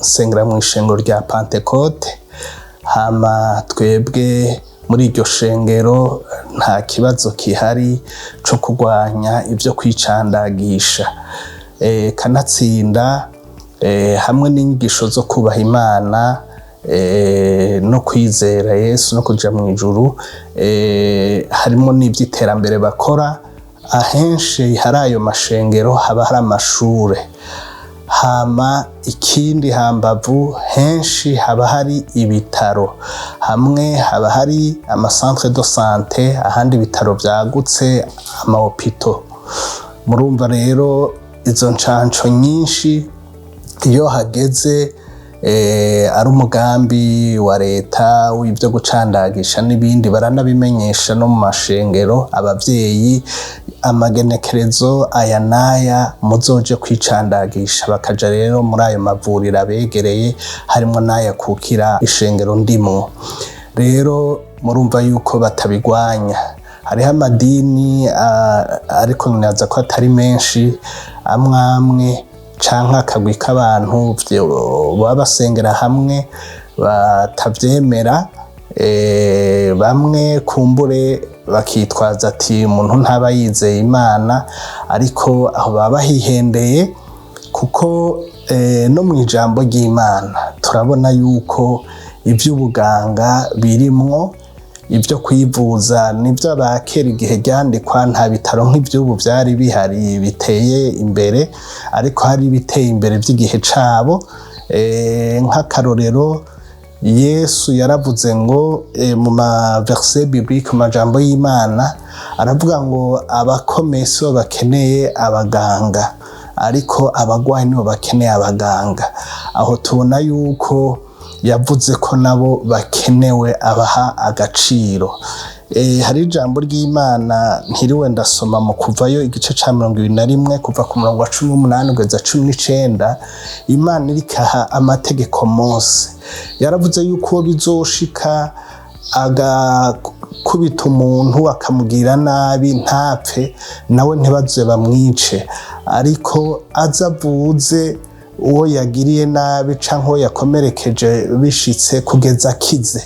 Nsengera mu ishengero rya Pantekote. Hama twebwe muri iryo shengero nta kibazo kihari co kurwanya ivyo kwicandagisha. Kanatsinda hamwe n'inyigisho zo kubaha Imana no kwizera Yesu no kuja mu ijuru, harimo n'ivy'iterambere bakora. Ahenshi hari ayo mashengero haba hari amashure. Hama ikindi, hambavu henshi haba hari ibitaro, hamwe haba hari ama centre de santé, ahandi ibitaro vyagutse, ama hôpitaux. Murumva rero izo ncanco nyinshi iyo hageze ari umugambi wa leta w'ivyo gucandagisha n'ibindi, baranabimenyesha no mu mashengero abavyeyi: amagenekerezo aya n'aya muzoje kwicandagisha. Bakaja rero muri ayo mavuriro abegereye, harimwo n'aya kukira ishengero ndimwo. Rero murumva yuko batabigwanya. Hariho amadini, ariko nibaza ko atari menshi, amwe amwe canke akagwi k'abantu baba basengera hamwe batavyemera. Bamwe kumbure bakitwaza ati umuntu ntaba yizeye Imana, ariko aho baba bahihendeye, kuko no mu ijambo ry'Imana turabona yuko ivy'ubuganga birimwo. Ibyo kwivuza nibyo, abakera igihe ryandikwa nta bitaro nk'ivy'ubu vyari bihari biteye imbere, ariko hari ibiteye imbere by'igihe cabo. Nk'akarorero, Yesu yaravuze ngo mu ma verset biblique, mu majambo y'Imana, aravuga ngo abakomeye sibo bakeneye abaganga, ariko abagwayi nibo bakeneye abaganga. Aho tubona yuko yavuze ko nabo bakenewe, abaha agaciro. Hari ijambo ry'Imana ntiriwe ndasoma mu Kuvayo igice ca 21, kuva ku murongo wa 18 kugeza 19. Imana irikaha amategeko Mose, yaravuze yuko bizoshika agakubita umuntu akamubwira nabi ntapfe, nawe ntibaze bamwice, ariko aza avuze uwo yagiriye nabi canke uwo yakomerekeje bishitse kugeza akize.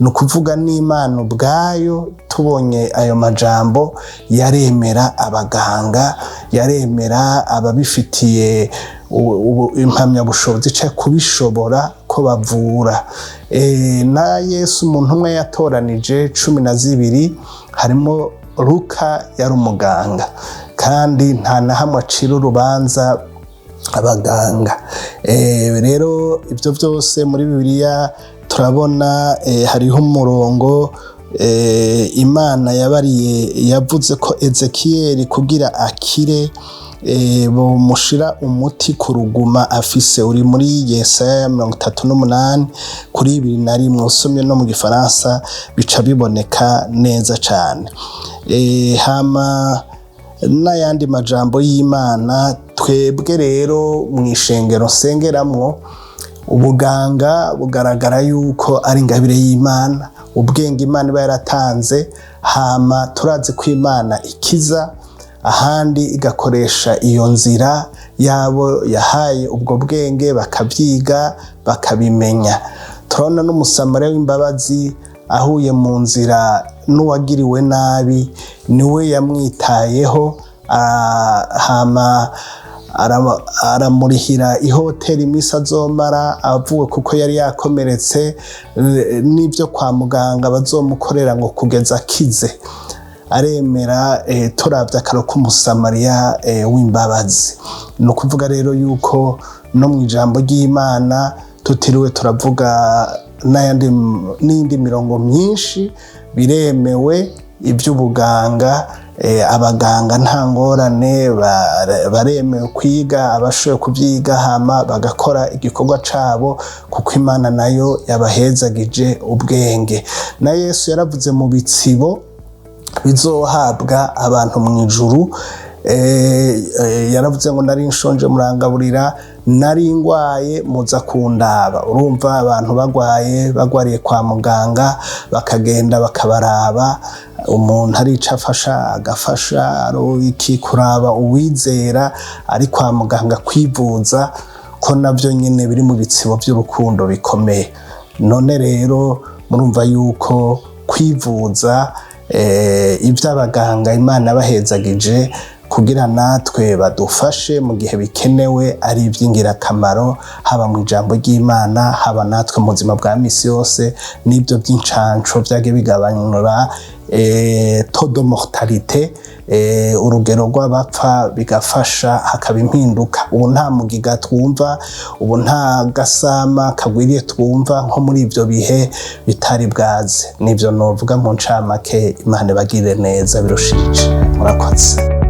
Ni ukuvuga n'Imana ubwayo, tubonye ayo majambo, yaremera abaganga, yaremera ababifitiye impamyabushobozi canke kubishobora ko bavura. Na Yesu umuntu umwe yatoranije 12 harimo Luka, yari umuganga, kandi nta na hamwe acira urubanza abaganga. Rero ibyo byose muri Bibiliya turabona hariho umurongo Imana yabariye, yavuze ko Ezekiyeli kugira akire bomushira umuti ku ruguma afise, uri muri Yesaya 38 kuri 21. Usomye no mu Gifaransa bica biboneka neza cane. Hama n'ayandi majambo y'Imana. Twebwe rero mu ishengero nsengeramwo, ubuganga bugaragara yuko ari ingabire y'Imana, ubwenge Imana iba yaratanze. Hama turazi ko Imana ikiza, ahandi igakoresha iyo nzira yabo yahaye ubwo bwenge, bakabyiga, bakabimenya. Turabona n'Umusamariya w'imbabazi ahuye mu nzira n'uwagiriwe nabi, niwe yamwitayeho, hama aramurihira ihoteli iminsi azomara avuwe kuko yari yakomeretse, n'ibyo kwa muganga bazomukorera ngo kugeza akize, aremera. Turavye akaro k'Umusamariya w'imbabazi, ni ukuvuga rero yuko no mu ijambo ry'Imana, tutiriwe turavuga n'ayandi n'indi mirongo myinshi, biremewe iby'ubuganga. Abaganga nta ngorane, baremewe kwiga, abashoboye kubyiga, hama bagakora igikorwa cabo, kuko Imana nayo yabahezagije ubwenge. Na Yesu yaravuze mu bitsibo bizohabwa abantu mu ijuru, yaravuze ngo nari nshonje murangaburira, nari ngwaye muza kundaba. Urumva abantu bagwaye, bagwariye kwa muganga, bakagenda bakabaraba. Umuntu arica afasha, agafasha ari iki kuraba uwizera ari kwa muganga kwivuza. Ko navyo nyine biri mu bitsibo by'urukundo bikomeye. None rero murumva yuko kwivuza, iby'abaganga Imana bahezagije kugira natwe badufashe mu gihe bikenewe, ari iby'ingirakamaro, haba mu ijambo ry'Imana, haba natwe mu buzima bwa misi yose. N'ibyo by'incanco byagiye bigabanura taux de mortalité, urugero rw'abapfa, bigafasha hakaba impinduka. Ubu nta mugiga twumva, ubu nta gasama kagwiriye twumva nko muri ibyo bihe bitari bwaze. Nibyo novuga mu ncamake. Imana ibagirire neza birushirije. Murakoze.